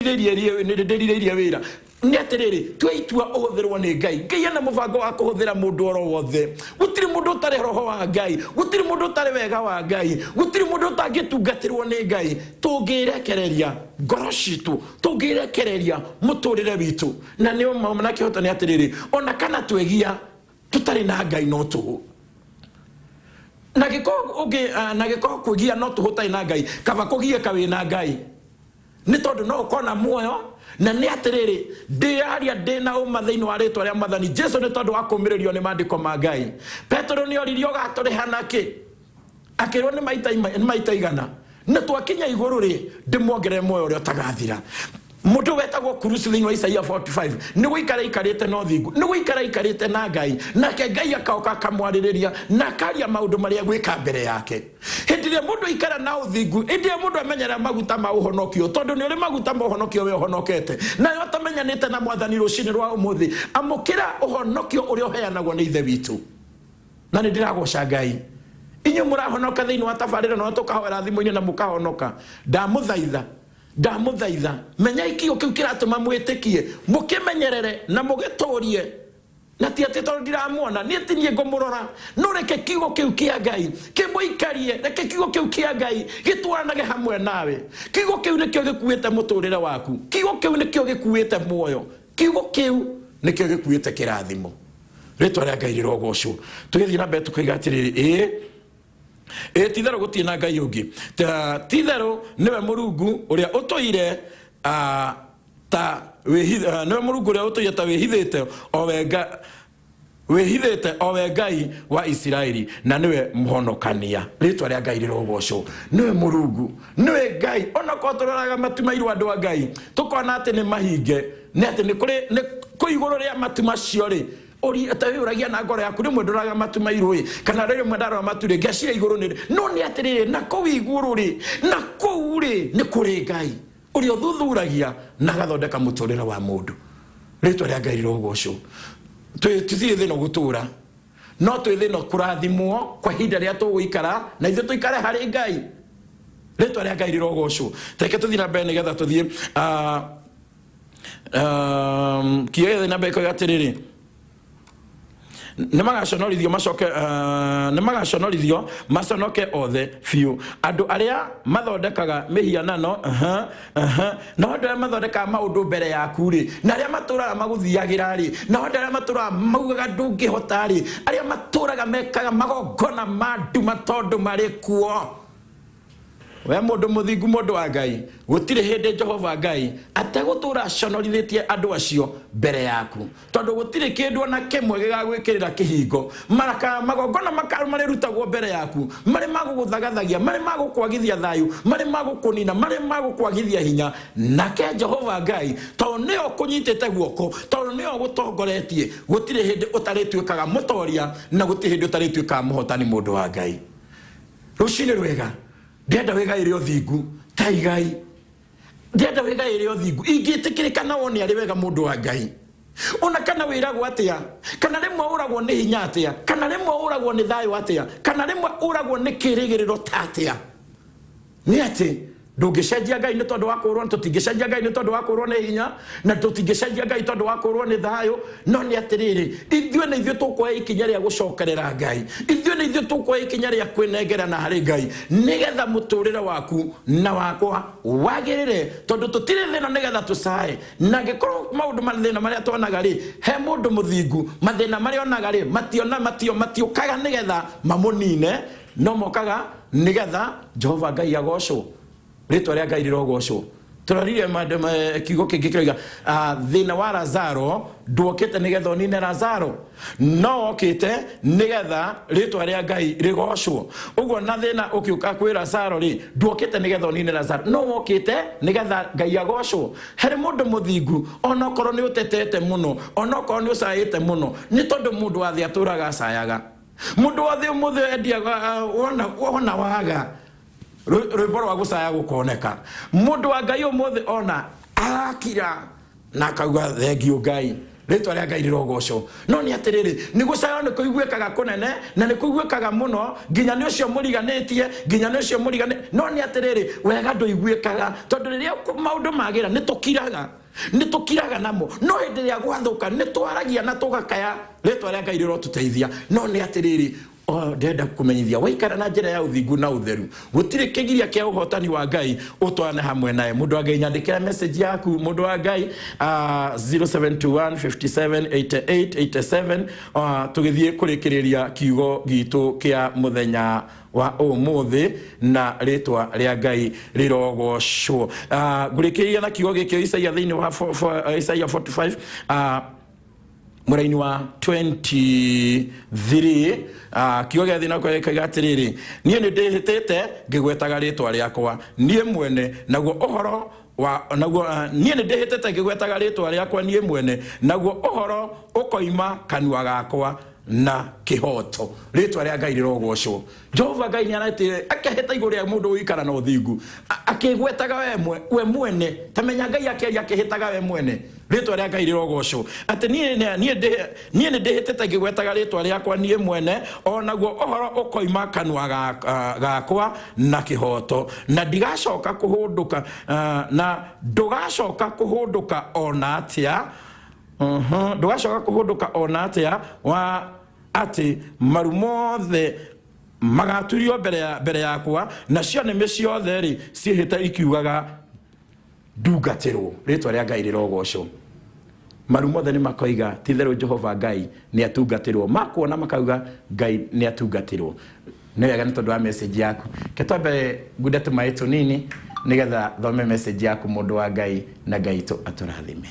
Nĩndĩrirĩirie wĩra. Nĩ atĩrĩrĩ, tua itua ũhũthĩrwo nĩ Ngai. Ngai ena mũbango wa kũhũthĩra mũndũ oro wothe. Gũtirĩ mũndũ ũtarĩ roho wa Ngai, gũtirĩ mũndũ ũtarĩ wega wa Ngai, gũtirĩ mũndũ ũtangĩtungatĩrwo nĩ Ngai. Tũngĩrekereria ngoro citũ, tũngĩrekereria mũtũrĩre witũ, na nĩ ũma na kĩhoto nĩ atĩrĩrĩ, ona kana twegia tũtarĩ na Ngai no tũhũ. Na gĩko ũngĩ, na gĩko kwĩgia no tũhũ ũtarĩ na Ngai, kaba kũgiĩka wĩ na Ngai. Nĩ tondũ no ũkona muoyo. Na nĩ atĩrĩrĩ, ndĩaria ndĩ na ũma thĩinĩ wa rĩtwa rĩa Mwathani Jesu nĩ tondũ wa kũmĩrĩrio nĩ maandĩko ma Ngai. Petero nĩ oririe, ũgatũrĩha nakĩ? Akĩrwo nĩ maita nĩ maita igana. Na twakinya igũrũ rĩ, ndĩmuongerere muoyo ũrĩa ũtagathira. Mũndũ wetagwo Kurusu thĩinĩ wa Isaia 45 nĩ gũikara aikarĩte na ũthingu, nĩ gũikara aikarĩte na Ngai, nake Ngai akoka akamwarĩrĩria na akaria maũndũ marĩa egwĩka mbere yake. Hĩndĩ ĩrĩa mũndũ aikara na ũthingu, hĩndĩ ĩrĩa mũndũ amenyerera maguta ma ũhonokio, tondũ nĩ ũrĩ maguta ma ũhonokio we ũhonokete, nawe ũtamenyanĩte na Mwathani rũcinĩ rwa ũmũthĩ, amũkĩra ũhonokio ũrĩa ũheanagwo nĩ Ithe witũ. Na nĩ ndĩragoca Ngai. Inyuĩ mũrahonoka thĩinĩ wa tabarĩra no tũkahoera thimũ-inĩ na mũkahonoka. Ndamũthaitha, ndamũthaitha, menyai kiugo kĩu kĩratũma mwĩtĩkie, mũkĩmenyerere na mũgĩtũrie. Na ti atĩ tondũ ndiramuona, niĩ ti niĩ ngũmũrora, no reke kiugo kĩu kĩa Ngai kĩmũikarie, reke kiugo kĩu kĩa Ngai gĩtwaranage hamwe nawe. Kiugo kĩu nĩkĩo gĩkuĩte mũtũrĩre waku, kiugo kĩu nĩkĩo gĩkuĩte muoyo, kiugo kĩu nĩkĩo gĩkuĩte kĩrathimo. Rĩtwa rĩa Ngai rĩrogocwo. Tũgĩthiĩ na mbere tũkoiga atĩrĩrĩ, ĩĩ ĩĩ titherũ gũtirĩ na Ngai ũngĩ, titherũ nĩwe Mũrungu ũrĩa ũtũire ta wĩhithe, nĩwe Mũrungu ũrĩa ũtũire ta wĩhithĩte, o we Nga, wĩhithĩte, o we Ngai wa Isiraeli, na nĩwe mũhonokania. Rĩtwa rĩa Ngai rĩrogocwo. Nĩwe Mũrungu, nĩwe Ngai. Onakorwo tũroraga matu mairũ, andũ a Ngai, tũkona atĩ nĩ mahinge, nĩ atĩ nĩ kũrĩ nĩ kũ igũrũ rĩa matu macio rĩ, ta wĩyũragia na ngoro yaku, rĩmwe ndoraga matu mairũ ĩ, kana rĩmwe ndarora matu rĩ, ngeciria igũrũ nĩ, no nĩ atĩrĩrĩ, na kũu igũrũ rĩ, na kũu rĩ, nĩ kũrĩ Ngai ũrĩa ũthuthuragia na agathondeka mũtũrĩre wa mũndũ. Rĩtwa rĩa Ngai rĩrogocwo. Tũtirĩ thĩna gũtũra, no twĩ thĩna kũrathimwo kwa ihinda rĩrĩa tũgũikara, na ithuĩ tũikare harĩ Ngai. Rĩtwa rĩa Ngai rĩrogocwo. Reke tũthiĩ na mbere nĩgetha tũthiĩ kiugo gĩothe na mbere koiga atĩrĩrĩ, nĩ magaconorithio macoke, nĩ magaconorithio maconoke othe biũ, andũ arĩa mathondekaga mĩhianano, aha, aha, nao andũ arĩa mathondekaga maũndũ mbere yaku rĩ, na arĩa matũraga magũthiagĩra rĩ, nao andũ arĩa matũraga maugaga ndũngĩhota rĩ, arĩa matũraga mekaga magongona ma nduma tondũ marĩ kuo. We mũndũ mũthingu, mũndũ wa Ngai, gũtirĩ hĩndĩ Jehova Ngai ategũtũũra aconorithĩtie andũ acio mbere yaku, tondũ gũtirĩ kĩndũ o na kĩmwe gĩgagwĩkĩrĩra kĩhingo. Maraka magongona marĩrutagwo mbere yaku, marĩ ma gũgũthagathagia, marĩ ma gũkwagithia thayũ, marĩ ma gũkũnina, marĩ ma gũkwagithia hinya. Nake Jehova Ngai, tondũ nĩwe ũkũnyitĩte guoko, tondũ nĩwe ũgũtongoretie, gũtirĩ hĩndĩ ũtarĩtuĩkaga mũtoria, na gũtirĩ hĩndĩ ũtarĩtuĩkaga mũhotani, mũndũ wa Ngai. Rũcinĩ rwega, ndĩrenda wĩgaĩre ũthingu ta igai, ndĩrenda wĩgaĩre ũthingu ingĩtĩkĩrĩka na wone arĩ wega, mũndũ wa Ngai. Ona kana wĩragwo atĩa, kana rĩmwe ũragwo nĩ hinya atĩa, kana rĩmwe ũragwo nĩ thayũ atĩa, kana rĩmwe ũragwo nĩ kĩrĩgĩrĩro ta atĩa, nĩ atĩ ndũngĩcenjia Ngai nĩ tondũ wa kũrwo, tũtingĩcenjia Ngai nĩ tondũ wa kũrwo nĩ hinya, na tũtingĩcenjia Ngai tondũ wa kũrwo nĩ thayũ. No nĩ atĩrĩrĩ, ithuĩ nĩ ithuĩ tũkuoya ikinya rĩa gũcokerera Ngai, ithuĩ nĩ ithuĩ tũkuoya ikinya rĩa kwĩnengerana harĩ Ngai, nĩgetha mũtũrĩre waku na wakwa wagĩrĩre, tondũ tũtirĩ thĩna nĩgetha tũcae. Na angĩkorwo maũndũ mathĩna marĩa tuonaga rĩ, he mũndũ mũthingu, mathĩna marĩa onaga rĩ, mationa matio matiũkaga nĩgetha mamũnine, no mokaga nĩgetha Jehova Ngai agocwo. Rĩtwa rĩa Ngai rĩrogocwo. Tũrorire kiugo kĩngĩ kĩroiga, thĩna wa Lazaro ndwokĩte nĩgetha ũnine Lazaro, no wokĩte nĩgetha rĩtwa rĩa Ngai rĩgocwo. Ũguo na thĩna ũkĩũka kwĩ Lazaro rĩ, ndwokĩte nĩgetha ũnine Lazaro, no wokĩte nĩgetha Ngai agocwo. Harĩ mũndũ mũthingu, onokorwo nĩ ũtetete mũno, onokorwo nĩ ũcaĩte mũno, nĩ tondũ mũndũ wa thĩ atũraga acayaga. Mũndũ wa thĩ ũmũthĩ endiaga, wona waga rwĩmbo rwa gũcaya gũkoneka. Mũndũ wa Ngai ũmũthĩ ona arakira na akauga thengiũ Ngai. Rĩtwa rĩa Ngai rĩrogocwo. No nĩ atĩrĩrĩ, nĩ gũcaywo nĩ kũiguĩkaga kũnene na nĩ kũiguĩkaga mũno, nginya nĩ ũcio mũriganĩtie, nginya nĩ ũcio mũriganĩ. No nĩ atĩrĩrĩ, wega ndũiguĩkaga, tondũ rĩrĩa maũndũ magĩra nĩ tũkiraga, nĩ tũkiraga namo. No hĩndĩ ĩrĩa gwathũka nĩ twaragia na tũgakaya. Rĩtwa rĩa Ngai rĩrotũteithia. No nĩ atĩrĩrĩ, o, ndĩrenda kũmenyithia, waikara na njĩra ya ũthingu na ũtheru, gũtirĩ kĩgiria kĩa ũhotani wa Ngai ũtwarane hamwe naye. Mũndũ wa Ngai, nyandĩkĩra message yaku, mũndũ wa Ngai, 0721 57 88 87, tũgĩthiĩ kũrĩkĩrĩria kiugo gitũ kĩa mũthenya wa ũmũthĩ, na rĩtwa rĩa Ngai rĩrogocwo. Ngũrĩkĩrĩria na kiugo gĩkĩ, Isaia thĩinĩ wa Isaia 45, mũraini wa 23. Kiugo gĩa thĩna gĩkaiga atĩrĩrĩ, niĩ nĩ ndĩhĩtĩte ngĩgwetaga rĩtwa rĩakwa niĩ mwene, naguo ũhoro wa naguo, niĩ nĩ ndĩhĩtĩte ngĩgwetaga rĩtwa rĩakwa niĩ mwene, naguo ũhoro ũkoima kanua gakwa na kĩhoto. Rĩtwa rĩa Ngai rĩrogocwo. Jehova Ngai nĩ aretire akehĩta igũrũ rĩa mũndũ ũikara na ũthingu, akĩgwetaga we mwene. Ta menya Ngai akĩaria akĩhĩtaga we mwene. Rĩtwa rĩa Ngai rĩrogocwo. Atĩ niĩ nĩ ndĩhĩtĩte ngĩgwetaga rĩtwa rĩakwa niĩ mwene, o naguo ũhoro ũkoima kanua gakwa na kĩhoto, na ndigacoka kũhũndũka, na ndũgacoka kũhũndũka ona atĩa. Ndũgacoka kũhũndũka ona atĩa, wa atĩ maru mothe magaturio mbere yakwa, nacio nĩmĩ ciothe rĩ ciĩhĩte ikiugaga ndungatĩrwo. Rĩtwa rĩa Ngai rĩrogocwo. Maru mothe nĩ makoiga ti-itherũ Jehova Ngai nĩ atungatĩrwo. Makuona makauga Ngai nĩ atungatĩrwo. Nĩ wega nĩ tondũ wa message yaku. Ke twambe ngunde tũmaĩ tũnini nĩgetha thome message yaku, mũndũ wa Ngai, na Ngai tũ atũrathime.